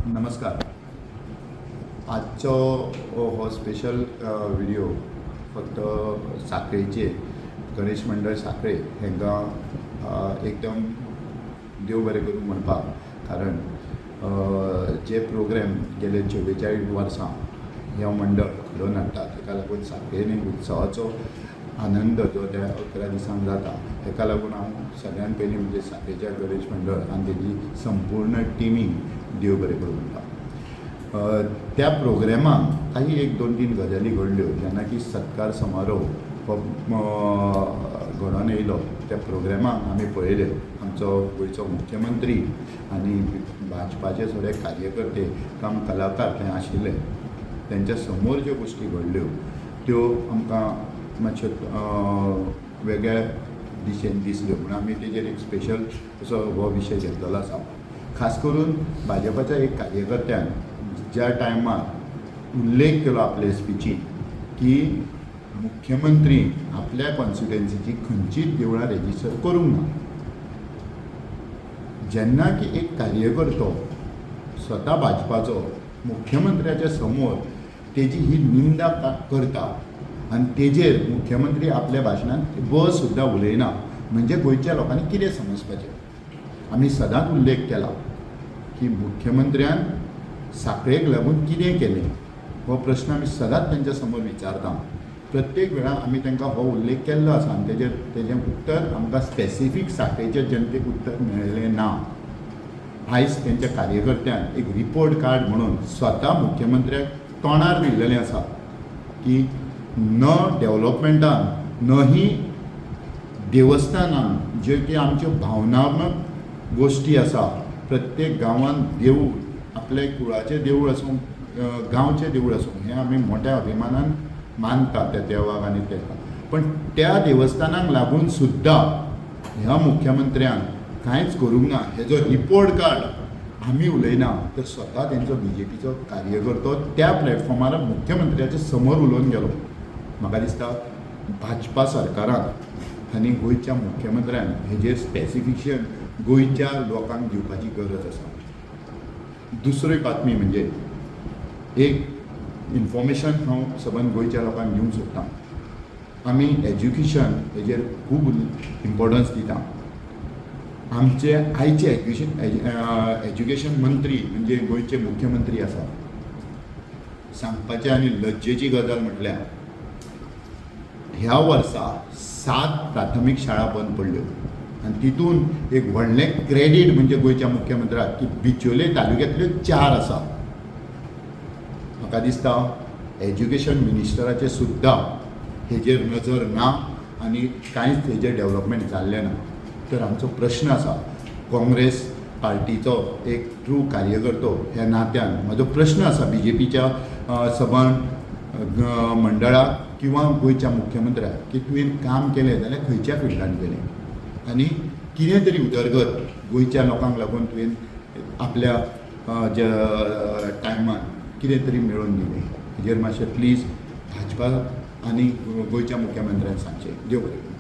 नमस्कार. आजचो हो स्पेशल व्हिडियो फक्त साखळेचे गणेश मंडळ साखळे हांकां एकदम देव बरें करूं म्हणपाक, कारण जे प्रोग्राम गेले 44 वर्सां हें मंडळ घडोवन हाडटा, ताका लागून साखळेन एक उत्सवाचो आनंद जो त्या 11 दिसांक जाता, ताका लागून हांव सगळ्यान पयलीं म्हणजे साखळेच्या गणेश मंडळ आनी तेजी संपूर्ण टिमीक देव बरें करूं म्हणटा. त्या प्रोग्रेमाक काही एक दोन तीन गजाली घडल्यो. जेन्ना की सत्कार समारोह हो घडोवन येयलो, त्या प्रोग्रेमाक आमी पळयलें, आमचो गोंयचो मुख्यमंत्री आनी भाजपाचे थोडे कार्यकर्ते कम कलाकार थंय आशिल्ले. तेंच्या समोर ज्यो गोश्टी घडल्यो त्यो आमकां मातश्यो वेगळ्या दिशेन दिसल्यो, म्हूण आमी तेजेर एक स्पेशल असो हो विशय घेतलेलो आसा. खास करून भाजपाच्या एक कार्यकर्त्यान ज्या टायमार उल्लेख केलो आपले स्पिचीन की मुख्यमंत्री आपल्या कॉन्स्टिट्युएन्सीची खंयचीच देवळां रेजिस्टर करूंक ना, जेन्ना की एक कार्यकर्तो स्वता भाजपाचो मुख्यमंत्र्याच्या समोर तेजी ही निंदा करता आनी तेजेर मुख्यमंत्री आपल्या भाशणांत ब सुद्दां उलयना, म्हणजे गोंयच्या लोकांनी कितें समजपाचें? आमी सदांच उल्लेख केला की मुख्यमंत्र्यान साखळेक लागून कितें केलें, हो प्रश्न आमी सदांच तेंच्या समोर विचारता. प्रत्येक वेळा आमी तांकां हो उल्लेख केल्लो आसा आनी तेजेर तेजें उत्तर आमकां स्पेसिफीक साखळेच्या जनतेक उत्तर मेळ्ळें ना. आयज तेंच्या कार्यकर्त्यान एक रिपोर्ट कार्ड म्हणून स्वता मुख्यमंत्र्याक तोंडार दिल्लेलें आसा की न डेवलपमेंटान न ही देवस्थानान, ज्यो की आमच्यो भावनात्मक गोश्टी आसा, प्रत्येक गांवांत देवूळ, आपले कुळाचें देवूळ आसूं, गांवचें देवूळ आसूं, हें आमी मोठ्या अभिमानान मानता त्या देवाक आनी तेका. पण त्या देवस्थानाक लागून सुद्दां ह्या मुख्यमंत्र्यान कांयच करूंक ना, हेजो रिपोर्ट कार्ड आमी उलयना तर स्वता तेंचो बीजेपीचो कार्यकर्तो त्या प्लॅटफॉर्मार मुख्यमंत्र्याच्या समोर उलोवन गेलो. म्हाका दिसता भाजपा सरकारान आनी गोंयच्या मुख्यमंत्र्यान हेजेर स्पेसिफिकेशन गोंयच्या लोकांक दिवपाची गरज आसा. दुसरी बातमी म्हणजे एक इन्फॉर्मेशन हांव सबंद गोंयच्या लोकांक दिवंक सोदतां. आमी एज्युकेशन हेजेर खूब इम्पॉर्टन्स दिता. आमचे आयचे एज्युकेशन मंत्री म्हणजे गोंयचे मुख्यमंत्री आसा. सांगपाचें आनी लज्जेची गजाल म्हटल्यार ह्या वर्सा 7 प्राथमीक शाळा बंद पडल्यो आनी तितून एक व्हडलें क्रेडीट म्हणजे गोंयच्या मुख्यमंत्र्याक की बिचोले तालुक्यांतल्यो 4 आसा. म्हाका दिसता एज्युकेशन मिनिस्टराचें सुद्दां हेजेर नजर ना आनी कांयच हेजेर डेवलपमेंट जाल्लें ना. तर आमचो प्रश्न आसा, काँग्रेस पार्टीचो एक ट्रू कार्यकर्तो ह्या नात्यान म्हजो प्रश्न आसा बीजेपीच्या सबंद मंडळाक किंवा गोंयच्या मुख्यमंत्र्याक की तुवें काम केलें जाल्यार खंयच्या फिल्डान केलें आनी कितें तरी उदरगत गोंयच्या लोकांक लागून तुवें आपल्या ज्या टायमान कितें तरी मेळोवन दिलें, हेजेर मातशें प्लीज भाजपा आनी गोंयच्या मुख्यमंत्र्यान सांगचें. देव बरें करूं.